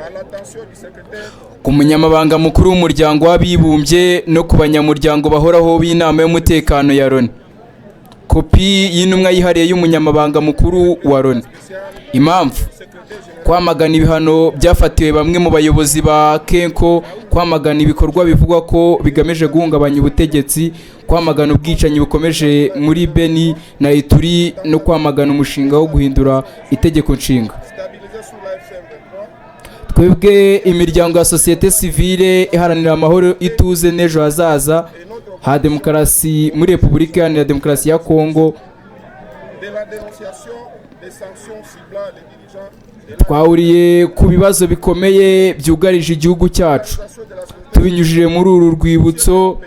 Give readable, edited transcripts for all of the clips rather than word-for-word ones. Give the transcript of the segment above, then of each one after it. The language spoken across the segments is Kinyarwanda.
À l'attention du secrétaire Ku munyamabanga mukuru w'Umuryango w'Abibumbye no ku banyamuryango bahoraho b'Inama y'Umutekano ya Loni. Kopi y'intumwa yihariye y'umunyamabanga mukuru wa Loni. Impamvu: kwamagana ibihano byafatiwe bamwe mu bayobozi ba CENCO, kwamagana ibikorwa bivugwa ko bigamije guhungabanya ubutegetsi, kwamagana ubwicanyi bukomeje muri Beni na Ituri no kwamagana umushinga wo guhindura itegeko nshinga. Stabilisé sous l'AFC M23. Twebwe imiryango ya sosiyete sivile iharanira amahoro, ituze n'ejo hazaza ha demokarasi muri Repubulika Iharanira Demokarasi ya Kongo, De la dénonciation des sanctions ciblant les dirigeants de la twahuriye ku bibazo bikomeye byugarije igihugu cyacu. de la société Tubinyujije muri uru rwibutso,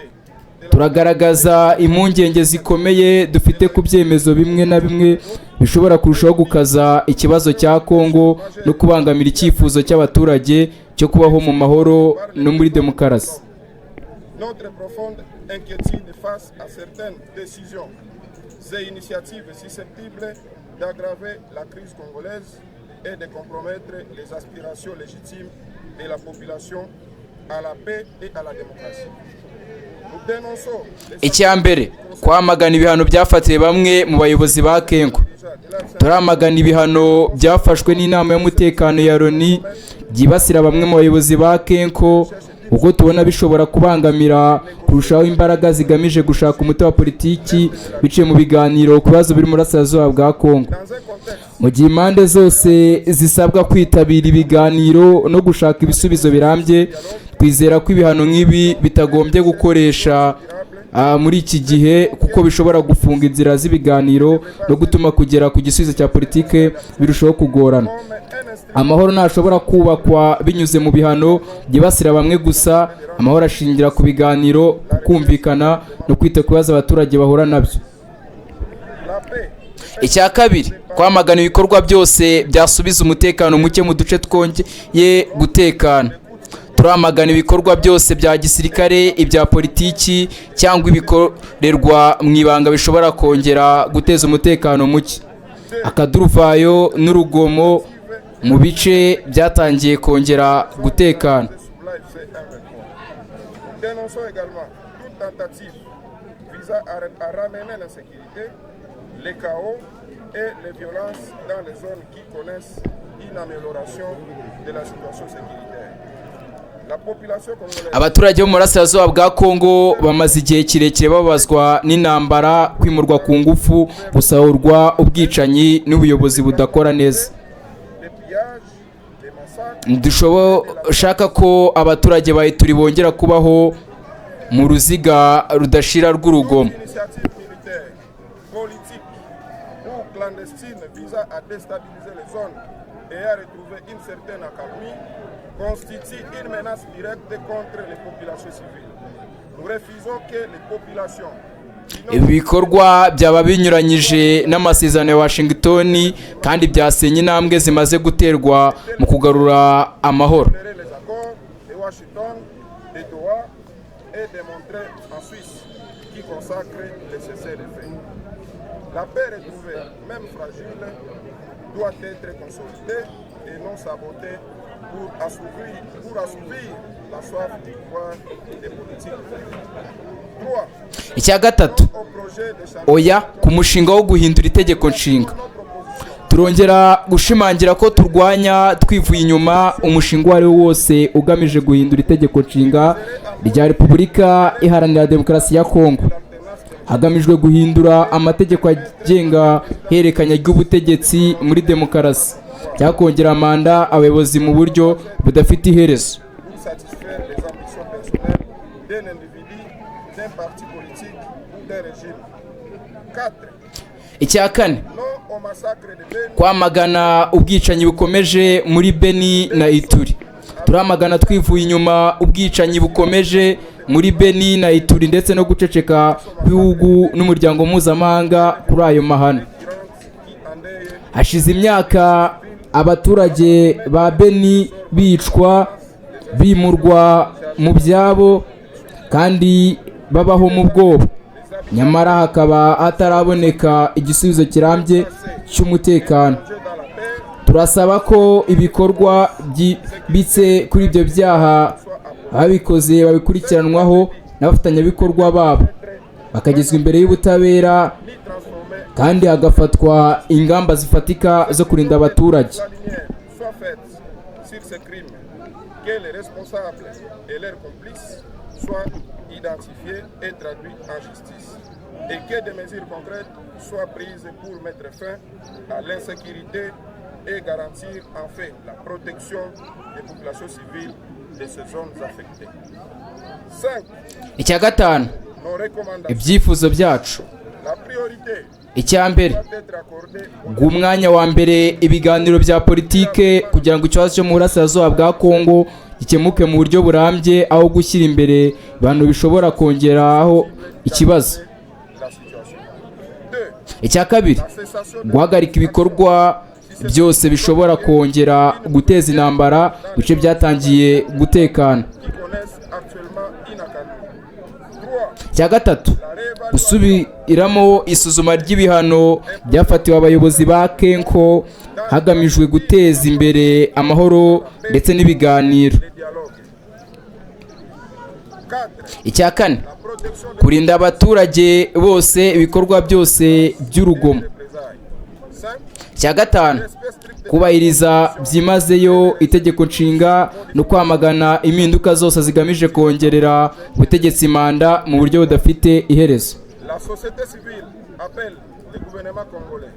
turagaragaza impungenge zikomeye dufite ku byemezo bimwe na bimwe bishobora kurushaho gukaza ikibazo cya Kongo no kubangamira icyifuzo cy'abaturage cyo kubaho mu mahoro no muri demokarasi. Notre profonde inquiétude face à certaines décisions et initiatives susceptibles d'aggraver la crise congolaise et de compromettre les aspirations légitimes de la population à la paix et à la démocratie. Nous dénonçons les Icya mbere, kwamagana ibihano byafatiwe bamwe mu bayobozi ba CENCO. Turamagana ibihano byafashwe n'Inama y'Umutekano ya Loni byibasira bamwe mu bayobozi ba CENCO, kuko tubona bishobora kubangamira kurushaho imbaraga zigamije gushaka umuti wa politiki biciye mu biganiro ku bibazo biri mu burasirazuba bwa Kongo. Dans un contexte Mu gihe impande zose zisabwa kwitabira ibiganiro no gushaka ibisubizo birambye, twizera ko ibihano nk'ibi bitagombye gukoresha muri iki gihe, kuko bishobora gufunga inzira z'ibiganiro no gutuma kugera ku gisubizo cya politike birushaho kugorana. Comme un instrument Amahoro ntashobora kubakwa binyuze mu bihano byibasira bamwe gusa. Amahoro ashingira ku biganiro, ku kumvikana no kwita ku bibazo abaturage bahura nabyo. La paix Icya kabiri, kwamagana ibikorwa byose byasubiza umutekano muke mu duce twongeye gutekana. Turamagana ibikorwa byose bya gisirikare, ibya politiki cyangwa ibikorerwa mu ibanga bishobora kongera guteza umutekano muke, akaduruvayo n'urugomo mu bice byatangiye kongera gutekana. Sous l'AFC M23. Nous dénonçons également toute tentative visant à ramener l'insécurité, les chaos et les violences dans les zones qui connaissent une amélioration de la situation sécuritaire. La population congolaise Abaturage bo mu burasirazuba bwa Kongo bamaze igihe kirekire babazwa n'intambara, kwimurwa ku ngufu, gusahurwa, ubwicanyi n'ubuyobozi budakora neza. Des pillages, des massacres, Dushaka ko abaturage ba Ituri bongera kubaho mu ruziga rudashira rw'urugomo. Initiative militaire, politique ou clandestine visant à déstabiliser les zones et à retrouver une certaine accalmie constitue une menace directe contre les populations civiles. Nous refusons que les populations qui Ibi bikorwa byaba binyuranyije n'amasezerano ya Washington kandi byasenya intambwe zimaze guterwa mu kugarura amahoro. Les accords de Washington, de Doha et de Montreux en Suisse qui consacrent le cessez-le-feu. La paix retrouvée, même fragile, doit être consolidée et non sabotée pour assouvir la soif du pouvoir des politiques. 3. Icya gatatu, Au projet de changer oya ku mushinga wo guhindura itegeko nshinga. Turongera gushimangira ko turwanya twivuye inyuma umushinga uwo ari wo wose ugamije guhindura itegeko nshinga rya Repubulika Iharanira Demokarasi ya Kongo hagamijwe guhindura amategeko agenga ihererekanya ry'ubutegetsi muri demokarasi cyangwa kongera manda abayobozi mu buryo budafite iherezo. Pour satisfaire les ambitions personnelles d'un individu, d'un parti politique ou d'un régime. 4. Icya kane, Non au massacre de Beni. kwamagana ubwicanyi bukomeje muri Beni na Ituri. Turamagana twivuye inyuma ubwicanyi bukomeje muri Beni na Ituri ndetse no guceceka kw'ibihugu n'umuryango mpuzamahanga kuri ayo mahano. Qui endeuille Hashize imyaka abaturage ba Beni bicwa, bimurwa mu byabo kandi babaho mu bwoba, nyamara hakaba hataraboneka igisubizo kirambye cy'umutekano. dans la paix. Turasaba ko ibikorwa byimbitse kuri ibyo byaha, ababikoze babikurikiranwaho n'abafatanyabikorwa babo bakagezwa imbere y'ubutabera, ni transformer kandi hagafatwa ingamba zifatika zo kurinda abaturage. La lumière soit faite sur ces crimes, que les responsables et leurs complices soient identifiés et traduits en justice, et que des mesures concrètes soient prises pour mettre fin à l'insécurité et garantir en fait la protection des populations civiles de ces zones affectées. 5. Icya gatanu, Nos recommandations. ibyifuzo byacu. La priorité Icya mbere, doit être accordée au guha umwanya wa mbere ibiganiro bya politike kugira ngo ikibazo cyo mu burasirazuba bwa Kongo gikemuke mu buryo burambye, aho gushyira imbere ibintu bishobora kongeraho ikibazo. la situation. 2. Icya kabiri, La cessation de guhagarika ibikorwa byose bishobora kongera guteza intambara mu bice byatangiye gutekana. qui connaissent actuellement une accalmie. 3. Icya gatatu, La réévaluation gusubiramo isuzuma ry'ibihano byafatiwe abayobozi ba CENCO hagamijwe guteza imbere amahoro ndetse n'ibiganiro. des dialogues. 4. Icya kane, La protection des kurinda abaturage bose ibikorwa byose by'urugomo. représailles. 5. Icya gatanu, Respect strict des kubahiriza byimazeyo itegeko nshinga no kwamagana impinduka zose zigamije kongerera ubutegetsi manda mu buryo budafite iherezo. La société civile appelle le gouvernement congolais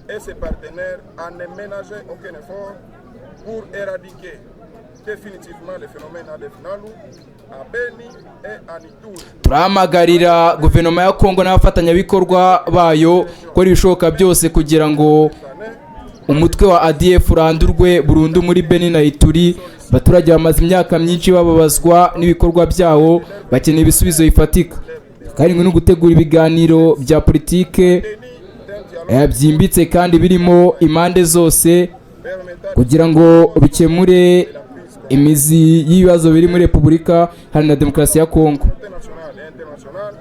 et ses partenaires à ne ménager aucun effort pour éradiquer définitivement le phénomène ADF-NALU à Beni et à Ituri. Turahamagarira guverinoma ya Kongo n'abafatanyabikorwa bayo gukora ibishoboka byose kugira ngo umutwe wa ADF urandurwe burundu muri Beni na Ituri. Abaturage bamaze imyaka myinshi bababazwa n'ibikorwa byawo, bakeneye ibisubizo bifatika. Karindwi, no gutegura ibiganiro bya politike Tenue d'un dialogue byimbitse kandi birimo impande zose permettant kugira ngo bikemure imizi y'ibibazo biri muri Repubulika Iharanira Demokarasi ya Kongo. nationale et internationale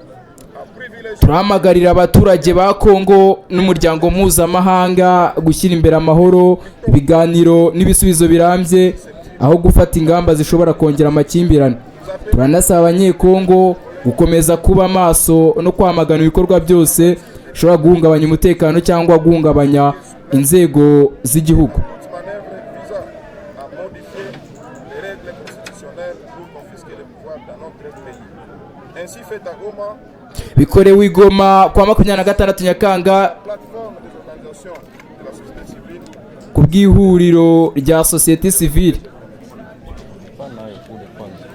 à privilégier Turahamagarira abaturage ba Kongo n'umuryango mpuzamahanga gushyira imbere amahoro, ibiganiro n'ibisubizo birambye aho gufata ingamba zishobora kongera amakimbirane. Turanasaba Abanyekongo gukomeza kuba maso no kwamagana ibikorwa byose bishobora guhungabanya umutekano cyangwa guhungabanya inzego z'igihugu. toute manœuvre visant à modifier les règles constitutionnelles pour confisquer le pouvoir dans notre pays. Ainsi fait à Goma, Bikorewe i Goma kwa 26 Nyakanga plateforme des organisations de la société civile ku bw'ihuriro rya sosiyete sivile. Nayo kule kwanza.